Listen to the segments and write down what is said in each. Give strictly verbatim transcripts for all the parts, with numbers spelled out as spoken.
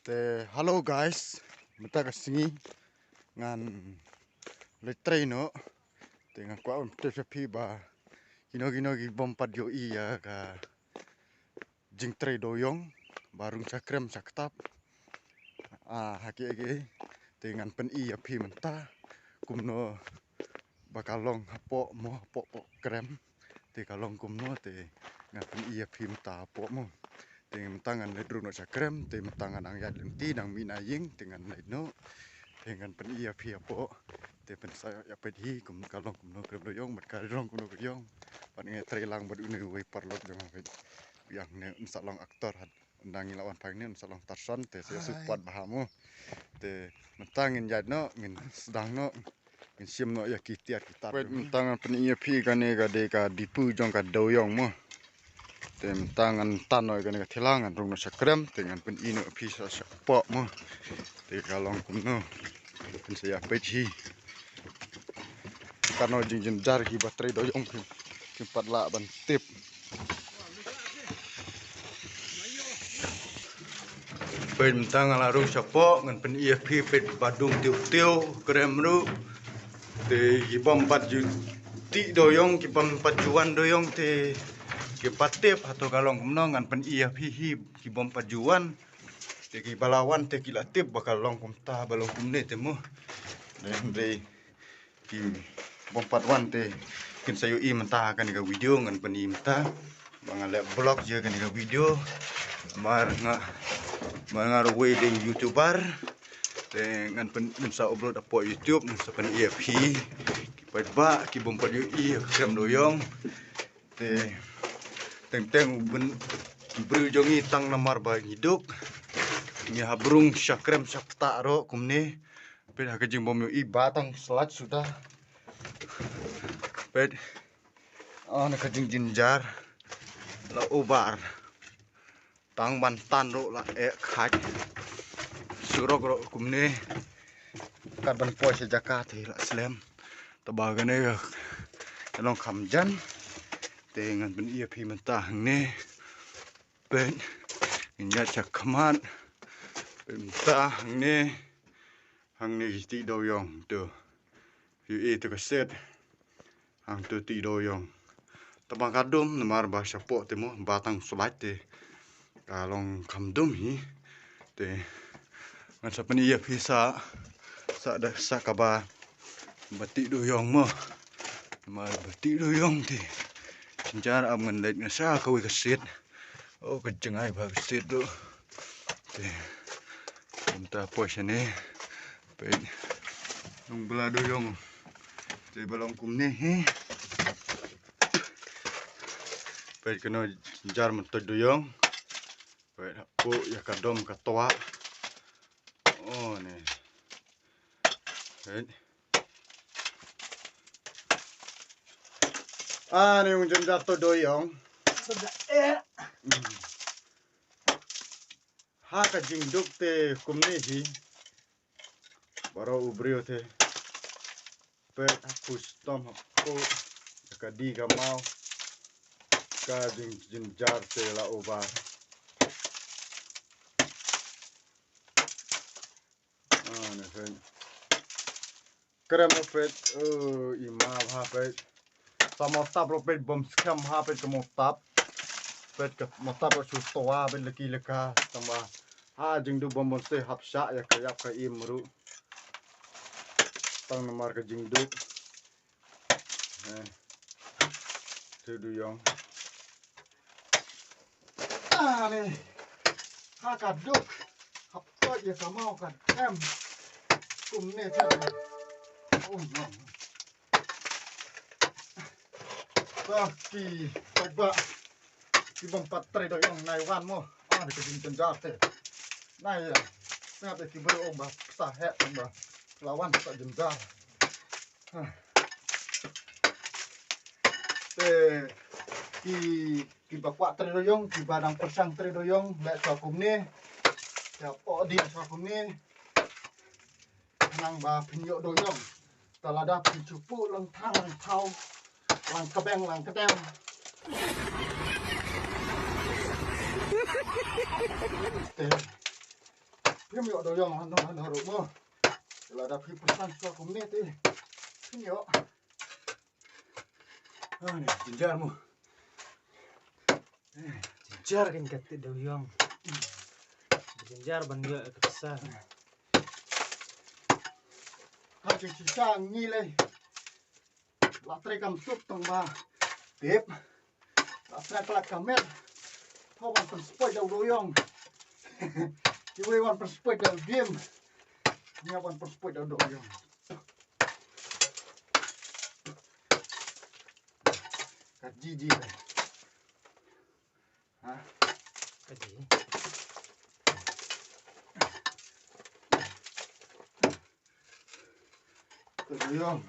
Te hello guys, mynta ka sngi ngan leit trei noh. Te ngan kwah ban tip sha phi ba kino kino ki bym pat ïohi ïa ka jingtrei dewïong ba rung sha krem sha ktap. Ah, ha ki ki te ngan pyni ïa phi mynta kumno ba ka long hapoh mo, hapoh poh krem. Te ka long kumno te ngan pyni ïa phi mynta hapoh mo. Te mynta ngan leit rung noh sha krem, te mynta ngan nang ïaid lynti, nang mih na ïing, te ngan leit noh. Te ngan pyni ïa phi hapoh. Te pynsa ïa peit hi kum ka long kumno krem dewïong, bad ka long kumno ka ïong. Bad ngan trei lang bad une uwei paralok jong nga peit. Ïa une un sa long actor ha. Ynda ngi la wan phai ne un sa long Tarzan, te sa ïa support bha mo. Te mynta ngin ïaid noh, ngin sdang noh, ngin shim noh ïa ki tiar ki tar. Peit mynta ngan pyni ïa phi kane ka dei ka dipu jong ka dewïong mo. Te mynta ngan tan noh ïa kane ka thela ngan rung noh sha krem, te ngan pyni noh ïa phi sha shapoh mo. Te ka long kumno. Phin sa ïa peit hi. Kano jingjynjar kiba trei dewïong kim, kim pat lah ban tip. Peit mynta nga la rung shapoh ngan pyni ïa phi peit ba dung tiew tiew krem ruh. Te ki bym pat ju tih dewïong, ki bym pat ju wan dewïong te kim pat tip hato ka long kumno, ngan pyni ïa phi hi ki bym pat ju wan. Te kiba la wan te ki la tip ba ka long kumta ba long kumne te mo. Dei, dei. Ki bym pat wan te kin sa ïohi mynta ha kane ka video ngan pyni mynta. Ba nga leh vlog ïa kane ka video. Namar nga, namar nga ruh uwei dei u YouTuber. Te ngan pyn, ngan sa upload hapoh YouTube, ngan sa pyni ïa phi. Ki paidbah ki bym pat ïohi ïa ka krem dewïong. Te teng teng u briew jong ngi tang namar ba ngi duk. Ngi hap rung sha krem sha ktah ruh kumne. Peit ha ka jingbym ïohi ba tang slide suda. Peit. Ah, na ka jingjynjar la ubar. Tang ban tan ruh la eh khait. Surok ruh kumne. Kat ban poi sha jaka te la slem. Te ba kane ka long kham jan. Te ngan pyni ïa phi mynta hangne. Peit, ngin ïaid sha khmat. Peit mynta hangne. Hangne ki tih dewïong to. Ïohi to ka set. Hangto tih dewïong. Tang ba ka dum namar ba shapoh te mo ba tang slide te. Ka long kham dum hi. Te ngan sa pyni ïa phi sa, sa da sa kaba ba tih dewïong mo. Namar ba tih dewïong te. Jynjar ap ngan leit nga sha kawei ka set. Oh, ka jngai ba ka set ruh. Te mynta poi shane. Peit. Nong bla dewïong. Te ba long kumne hi. Peit kano jynjar mynta dewïong. Peit hapoh ïa ka dom ka twah. Oh ne. Peit. Ah, ne u jynjar to dewïong. Suda eh. Hmm. Ha ka jingduk te kumne hi. Baroh u briew te. Peit ha pus tom ha pus. Ka di ka mau. Ka jing, jynjar te la ubar. Ah, ne peit. Krem peit, oh, i ma bha peit. Sa mo tap ruh peit bym skhem ha peit ka mo tap. Peit ka mo tap ruh shu twa peit laki laka tang ba. Ha jingduk bym bynta hap shah ïa ka ïap ka im ruh. Tang namar ka jingduk. Eh. Te dewïong. Ah, ne. Ha ka duk. Hap to ïa ka mau ka em. Kumne te. Oh, no. Ba ki, ba, ba. Ki bym pat trei dewïong nai wan mo. Ah, ka jing jynjar te. Nai ïa. Nga te ki briew ong ba sa heh ba. La wan sa jynjar. Ha. Te ki, kiba kwah trei dewïong, kiba dang pyrshang trei dewïong, leh sa kumne. Te pok ding sa kumne. Nang ba pynïoh dewïong. Te lada pynchupu lang thang lang thaw. Lang kbeng lang kdem. Te. Phim ïoh dewïong hano hano ruh mo. Lada phi pyrshang shuwa kumne te phim ïoh. Ah, ni, jynjar mo. Jynjar kan ka tip dewïong. Jynjar ban ïoh ka pisa. Ha, jynjar ngi lei. La trei kam suk tang ba tip. La trei pala ka met. Tho ban pynspoi da u dewïong. Kiwei ban pynspoi da u dim. Nga ban pynspoi da u dewïong. Ka jiji. Ha? Ka ji. Ka dewïong.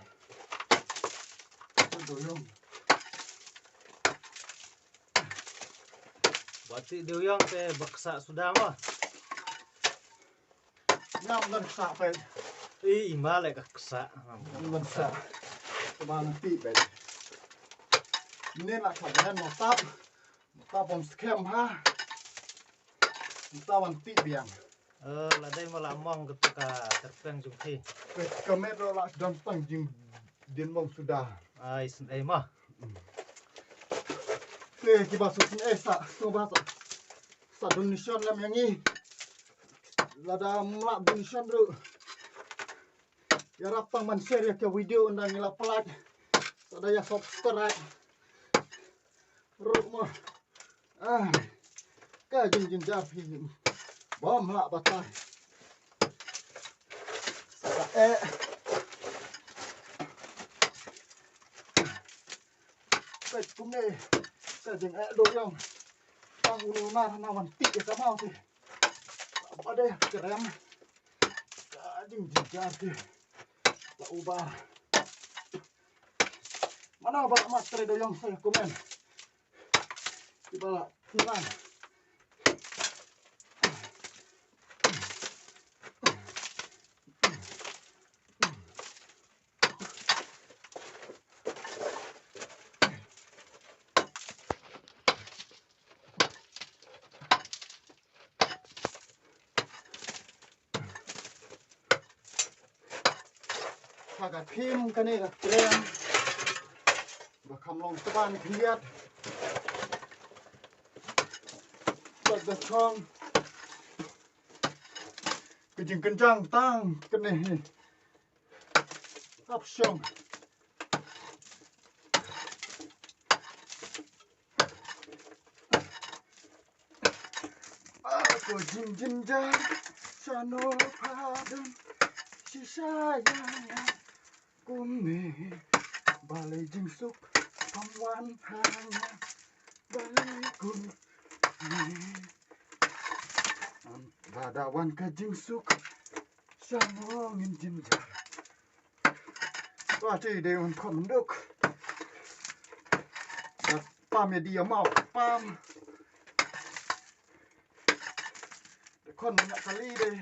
Ka dewïong. Ba tip dewïong te ba ksa suda mo. Ngam don ksa peit. I, i ma leh ka ksa. Ngam don ksa. Kaba nang tip peit. Ni la ksa ban mo tap. Mo tap bym skhem ha. Mo tap ban tip biang. Eh, la dei mo la mong ka tu ka tyrpeng jong phi. Peit ka met ruh la don tang jingdien mong suda. Ai, sngewdei mo. Te kiba sngewsynei sa, sngewbha sa. Sa donation lem ïa ngi. Lada mlak donation ruh. Ïarap tang ban share ïa ka video ynda ngi la pynlait. Lada ïa subscribe ruh mo. Ah, ka jingjynjar phi bym lah batai. Sa eh. Peit kumne ka jingeh dewïong. Tang u nongmar hana wan tih ïa ka maw te. Ba dei krem. Ka jingjynjar te. La ubar. Mano ba la mat trei dewïong sa ïa comment. Kiba la pynlang. Ha ka thim kane ka krem ba kham long tban khyndiat. Ba da chong ka jingkynjang tang kane hi. Ap shong. Ko jingjynjar shano pha don shisha ïa nga kumne. Balei jingsuk kam wan ha nga. Balei kumne. Lada wan ka jingsuk shano ngin jynjar. Wa te dei wan khon duk. Pam ïa di ïa maw pam. Te khon ïa kali dei.